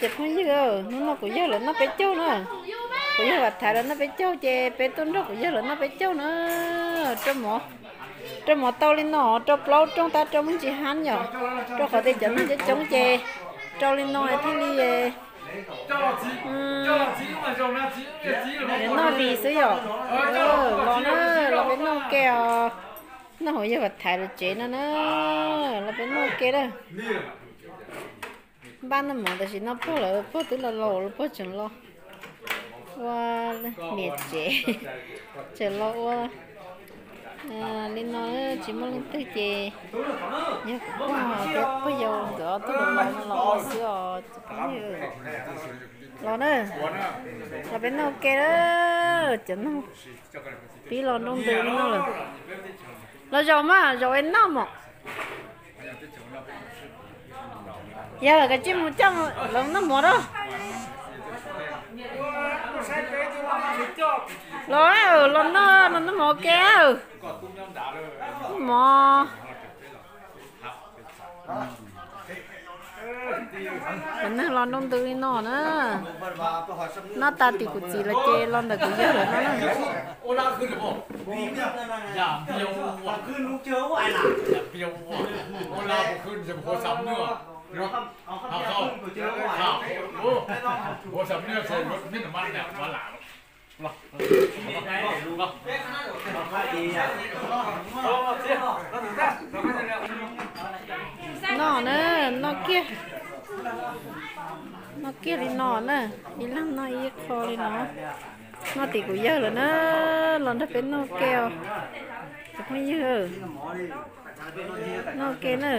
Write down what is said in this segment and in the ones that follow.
Ces phooj ywg, hnub no kuv yawg lawv noj peb caug na. Kuv yawg Vam Thaiv lawv noj peb caug ces peb tuaj nrog kuv yawg lawv noj peb caug na. Rau mov, rau mov tau li no, rau plaub rooj tab rau me ntsis hab yom. Rau qhov tias cov neeg coob coob ces rau li no thiaj li noj vis xwb yom. Los na, los peb noj ke os. Noj hauv yawg Vam Thaiv lawv tsev no na. Los peb noj ke na. Npaj noj mov tam sim no pog lawv, pog twb los laus lawm, pog tseem los ua niam tsev, tseem los ua li no, tsis muaj leej twg ces yog kuv pog thiab pog yau nkawd ob tug los no los ua xwb os. Los na, los peb noj ke na, cov noog pib los nroo ntws li no lawm. Los zaum mas, zaum es noj mov. Yog kav tsij mus coj lawv noj mov na. Los, los noj, los noj mov ke. Mov. Cov neeg los nroo ntws li no na. Noj tas tim kuv txiv lawv ces los ntawm kuv yawg lawv no na. Noj na, noj kiag, noj kiag li no na, ib leeg noj ib qho li no. Noj tim kuv yawg lawm na, los nrog peb noj ke os. Cov phooj ywg, noj ke na.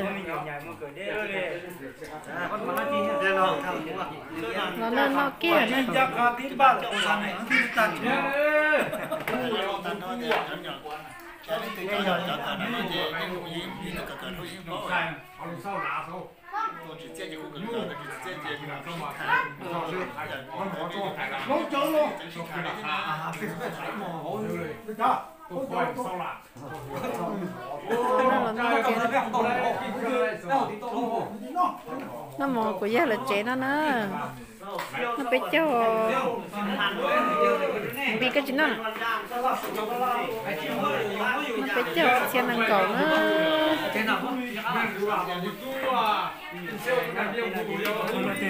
Los noj, noj kiag na. Noj mov kuv yawg lawv tsev no na. Noj peb caug, Npis koj tsis noj. Noj peb caug txhiab nees nkaum na.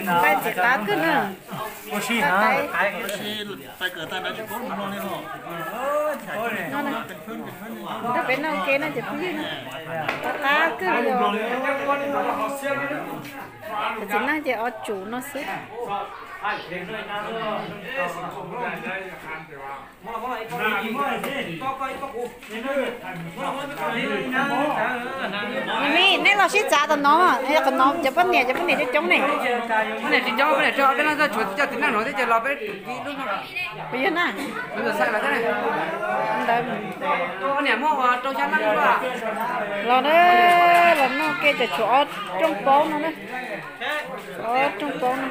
Nqaij ntxim qab kawg na. Nrog peb noj ke na cov phooj ywg na. Qab qab kawg li os. Cov txiv neej ces ob tsum no xwb. Mim, nej los sib txav tom no, qhov no cov poj niam, cov poj niam coob coob ne. Poj niam tsis coob, poj niam tso peb leej txoj tshuav cov txiv neej no thiab ces los peb ib lub no. Kuv yog na. Ntawd. Poj niam muaj ua rau xya leej. Los na, los noj ke ces tshuav ob rooj paub no na. Ob rooj paub no.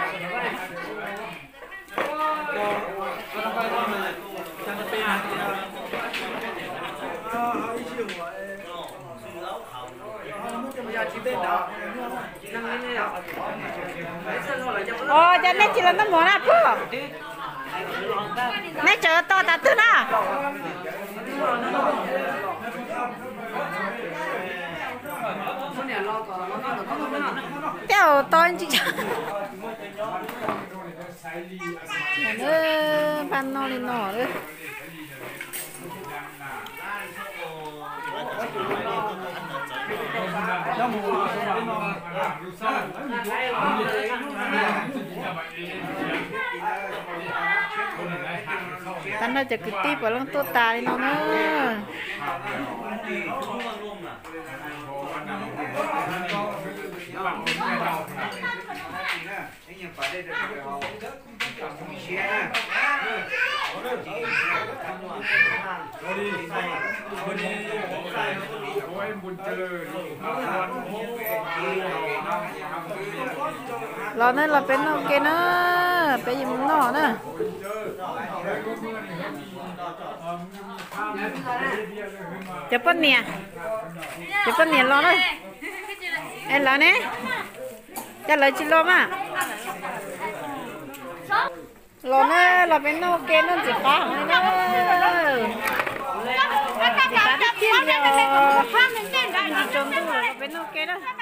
Os, cas nej tsis los noj mov na pog? Nej tseem tos tav twg na? Tej zaum tos ntsis. Npaj noj li no lawm. Tag nrho cov kwv tij puav leej tuaj tas li no na. Los na, los peb noj ke na, peb yuav mus noj na. Cov poj niam, cov poj niam los na. Es lawv ne? Cas lawv tsis los mas? Los na, los peb noj ke na, ntxim qab heev na. Ntxim qab tiag tiag li os. Tsaus ntuj los peb noj ke na.